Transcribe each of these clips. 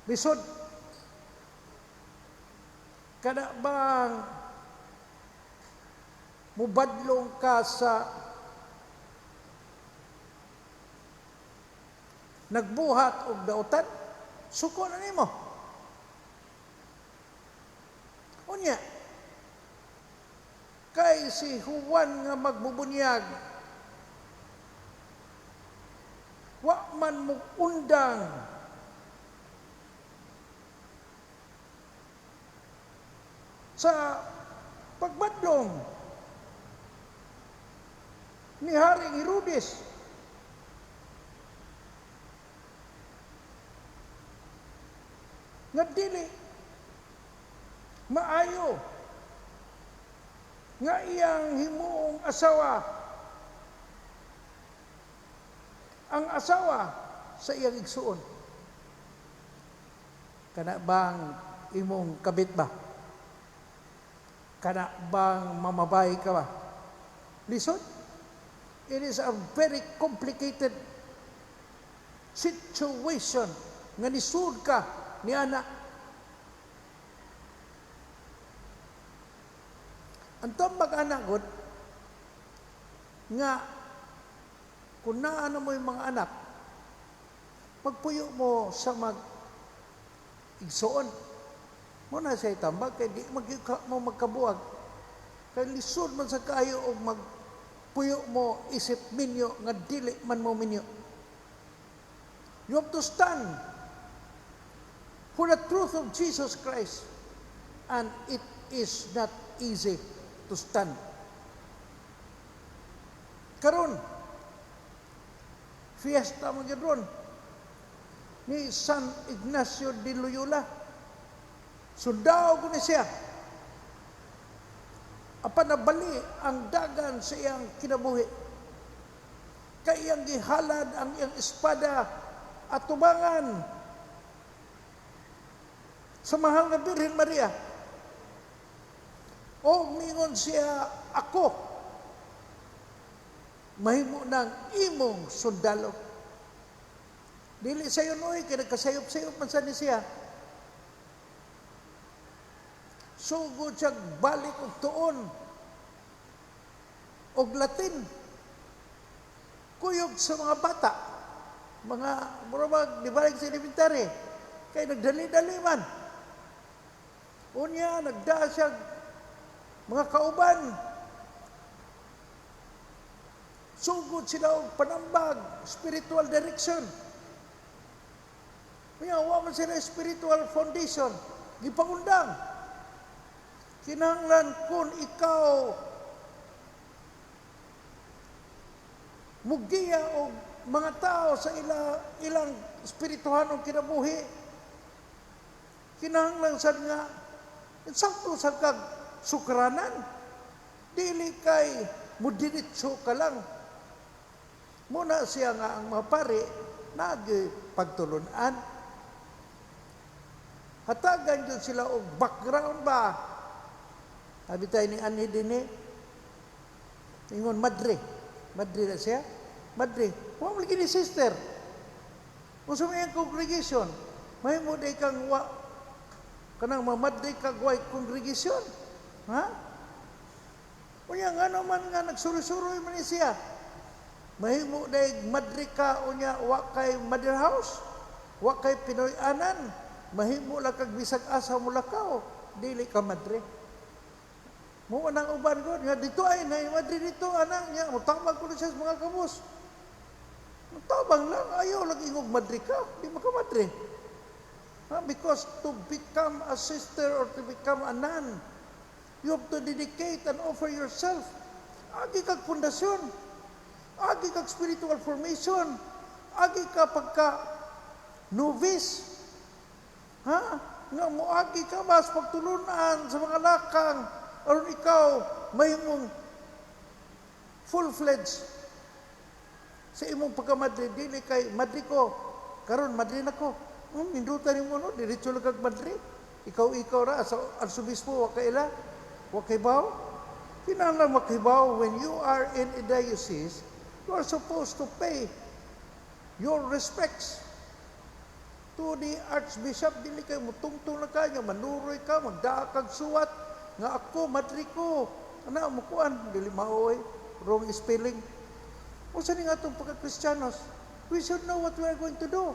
Lisod. Kana bang mubadlong ka sa nagbuhat og dautan, suko na nimo. Unya, kay si Juan nga magbubunyag, wa man mo undang sa pagbadlong ni Haring Herodes. Nga dili maayo nga iyang himuong asawa ang asawa sa iyang igsuon. Kana bang imong kabit ba? Kana bang mamabay ka ba? Lisod. It is a very complicated situation nga nisud ka ni ana. Ang tambag anak god nga kung naano mo yung mga anak, magpuyo mo sa mag igsoon. Mo na siya tambag kay di mo magkabuag. Kay lisod man sa kaayo og magpuyo mo isip minyo nga dili man mo minyo. You have to stand for the truth of Jesus Christ. And it is not easy to stand. Karon, fiesta mo gyud ron ni San Ignacio de Loyola. Sundao ko ni siya. Apan nabali ang dagan sa iyang kinabuhi. Kay iyang gihalad ang iyang espada at tubangan sa mahal nga Birhen Maria. O mingon siya, "Ako mahimo ng imong sundalo." Dili sayo noy, kay nagkasayop-sayop man sa ni siya. Sugod siya balik og tuon og Latin. Kuyog sa mga bata. Mga murag di balik sa elementary. Kay nagdali-dali man. Unya, nagdaa siya mga kauban. Sugod sila og panambag, spiritual direction. Unya, wa man sila spiritual foundation. Gipangundang. Kinahanglan kung ikaw mugiya og mga tao sa ilang espirituhanong kinabuhi, kinahanglan sad nga sakto sa kag sukranan. Dili kay mudiretso ka lang. Muna siya nga ang mga pari nagpagtulunan. Hatagan jud sila og background ba. Abi tayo ni Anhi dinhi. Ingon madre. Madre na siya. Madre. Wa mo lagi ni sister. Kung sa may congregation, mahimo day kang wa kanang mamadre kag way congregation. Ha? Unya nga naman nga nagsuroy-suroy man ni siya. Mahimo day madre ka unya wa kay mother house, wa kay Pinoy-anan. Mahimo lang kag bisag asa mo lakaw, dili ka madre. Mo nang uban ko nga dito ay na madre dito ana niya motabang ko siya sa mga kabus. Motabang lang, ayaw lang ingog madre ka, di makamadre. Ha? Because to become a sister or to become a nun, you have to dedicate and offer yourself. Agi kag pundasyon, agi kag spiritual formation, agi ka pagka novice. Ha? Nga moagi ka ba sa pagtulunan sa mga lakang aron ikaw mahimong full-fledged sa imong pagkamadre? Dili kay madre ko karon, madre na ko. Minduta nimo, no, diretso lang kag madre. Ikaw ra sa arsobispo, wa kaila, wa kay baw. Kinahanglan makibaw, when you are in a diocese, you are supposed to pay your respects. To the Archbishop, dili kay mutungtong na ka, nga manuroy ka, magdaa kag suwat, nga ako, madri ko, ana, mukuan, dili maoy, wrong spelling. Usa ni nga atong pagka-Kristiyanos, we should know what we are going to do.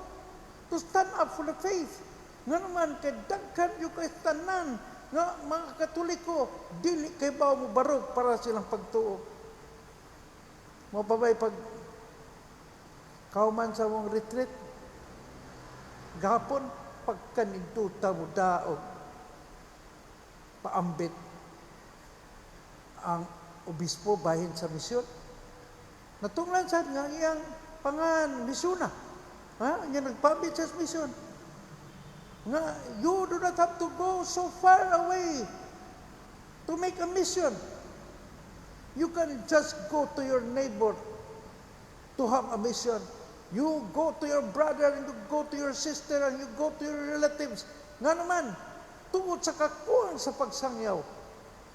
To stand up for the faith. Nga naman, kay daghan yung kay tanan, nga mga Katoliko, dili kay bao mo barog para silang pagtuo. Mo pa ba'y pag kauman sa mong retreat, gapon, pagkaninduta mo daog, paambit ang obispo bahin sa misyon. Natunglan sad nga iyang pangan misyona. Ha? Nga nagpaambit sa misyon. Nga you do not have to go so far away to make a mission. You can just go to your neighbor to have a mission. You go to your brother and you go to your sister and you go to your relatives. Nga naman, tungod sa kakuwang sa pagsangyaw.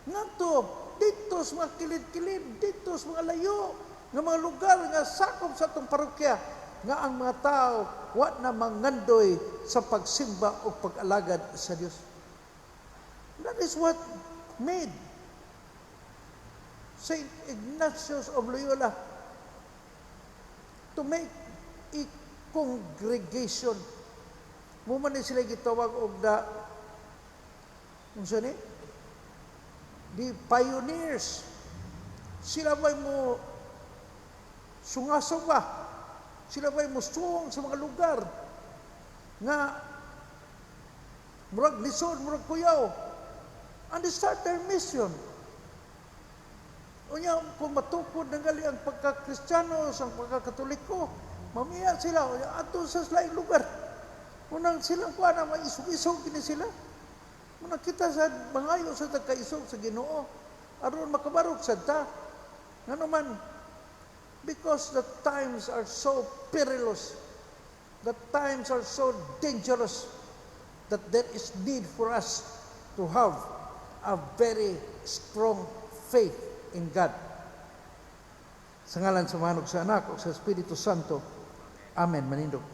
Ngadto, dito sa mga kilid-kilid, dito sa mga layo, nga mga lugar nga sakop sa atong parokya, nga ang mga tao wa na mangandoy sa pagsimba o pag-alagad sa Dios. That is what made Saint Ignatius of Loyola to make a congregation. Mo man ni sila gitawag og the, unsa ni? The pioneers. Sila ba'y mo sungasaw ba? Sila ba'y mo suong sa mga lugar nga murag lisod, murag kuyaw? And they start their mission. Unya, kung matukod na gali ang pagka-Kristiyano sa pagka-Katoliko, mamiya sila, unya, adto sa laing lugar. Unang silang kuha na, maisog-isog kini sila. Unang kita sa mangayo sa tagkaisog sa Ginoo, aron makabarog sad ta. Nga naman, because the times are so perilous, the times are so dangerous, that there is need for us to have a very strong faith in God. Sa ngalan sa Amahan, sa Anak, ug sa Espiritu Santo. Amen. Manindog.